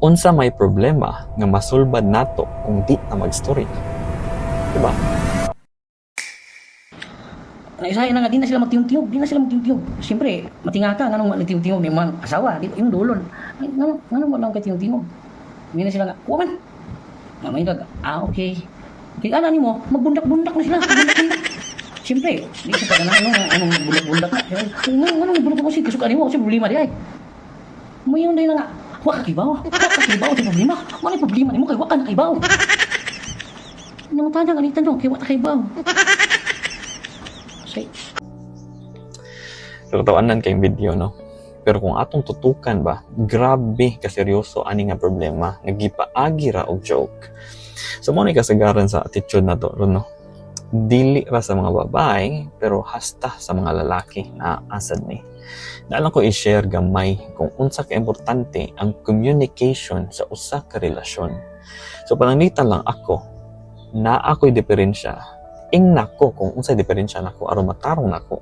Unsa may problema nga masulbad nato kung di na magstorya? Diba? Naisahin na nga, di na sila magtiyog-tiyog, di na sila magtiyog-tiyog. Siyempre, matinga ka, nganong nagtiyog-tiyog ni mga asawa, di, yung dulon. Ay, nganong wala kay tiyog-tiyog? Hindi na sila nga, kuha man. Nga, may kag, ah, okay. Okay, ana nimo, magbundak-bundak na sila, magbundak-bundak. Siyempre, di sa pag ano, anong magbundak-bundak na. Nganong magbundak ko kasi, kasuka nimo, kasi problema di ay. Mayon din na nga, wa ka kibaw sa problema. Wala problema nimo kay wa ka nakibaw. Nang tanang anitan kay wa ta kibaw. Say, So, tawanan kayong video, no? Pero kung atong tutukan ba, grabe kaseryoso ani nga problema, nagipaagi ra og joke. So, mao ni kasagaran sa attitude na to, ron, no? Dili ra sa mga babae, pero hasta sa mga lalaki na asad ni. Naa lang ko i-share gamay kung unsa ka importante ang communication sa usa ka relasyon. So pananglitan lang ako, naa ako'y diferensya. Ingna ko kung unsay diferensya nako aron matarong nako.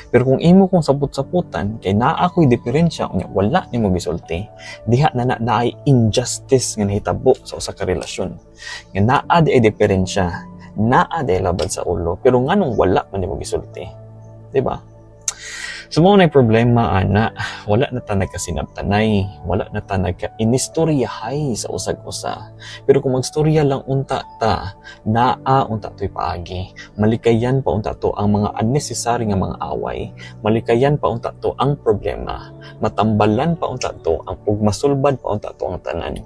Pero kung imo kong sapot-saputan kay naa ako'y diferensya unya wala nimo gisulti, diha na na naay injustice nga nahitabo sa usa ka relasyon. Nga naa di ay diferensya, naa di ay labad sa ulo, pero nganong wala man nimo gisulti? Di ba? So mao na problema ana, wala na ta nagkasinabtanay, wala na ta nagka-inistoryahay sa usag-usa. Pero kung magstorya lang unta ta, naa unta to'y paagi. Malikayan pa unta to ang mga unnecessary nga mga away. Malikayan pa unta to ang problema. Matambalan pa unta to ang ug masulbad pa unta to ang tanan.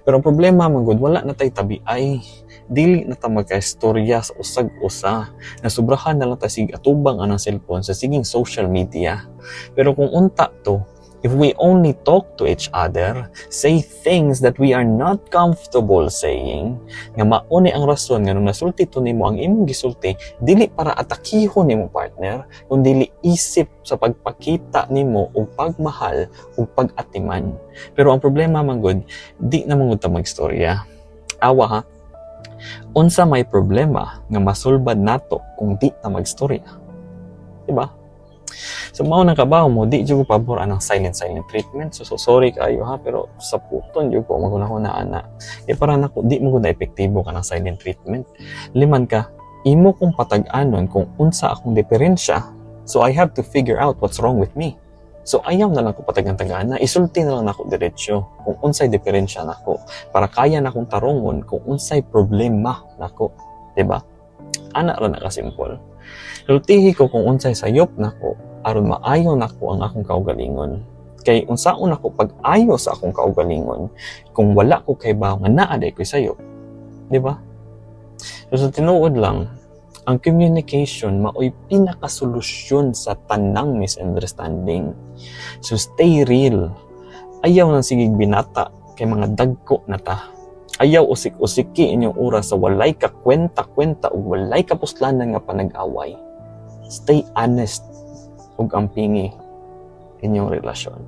Pero ang problema man gud, wala na tay tabi ay dili na ta magkaistorya sa usag-usa. Nasubrahan na lang ta sig atubang anang cellphone sa siging social media. Pero kung unta to, if we only talk to each other, say things that we are not comfortable saying, nga mauni ang rason nga nung nasulti to nimo ang imong gisulti, dili para atakihon nimo partner, kundi isip sa pagpakita nimo og pagmahal ug pag-atiman. Pero ang problema man gud, di na man gud ta magstorya. Awa ha. Unsa may problema nga masulbad nato kung di ta magstorya? Diba? So mao nang kabaw mo, di jud ko pabor anang silent silent treatment. So sorry kayo ha, pero sa puton jud ko maghuna-huna ana. Kay para nako di mo gud na epektibo kanang silent treatment. Liman ka, imo kong patag-anon kung unsa akong diferensya. So I have to figure out what's wrong with me. So ayaw na lang ko patagan-tagaan na, isulti na lang nako diretso kung unsay diferensya nako para kaya na akong tarongon kung unsay problema nako, 'di ba? Ana ra na kasimple. Sultihi ko kung unsay sayop nako aron maayo nako ang akong kaugalingon. Kay unsaon nako pag-ayo sa akong kaugalingon kung wala ko kay nga naa day ko'y sayop, 'di ba? So sa tinuod lang, ang communication maoy pinakasolusyon sa tanang misunderstanding. So stay real. Ayaw nang sigig binata kay mga dagko na ta. Ayaw usik-usiki inyong oras sa walay kakwenta-kwenta ug walay kapuslanan nga panag-away. Stay honest ug ampingi inyong relasyon.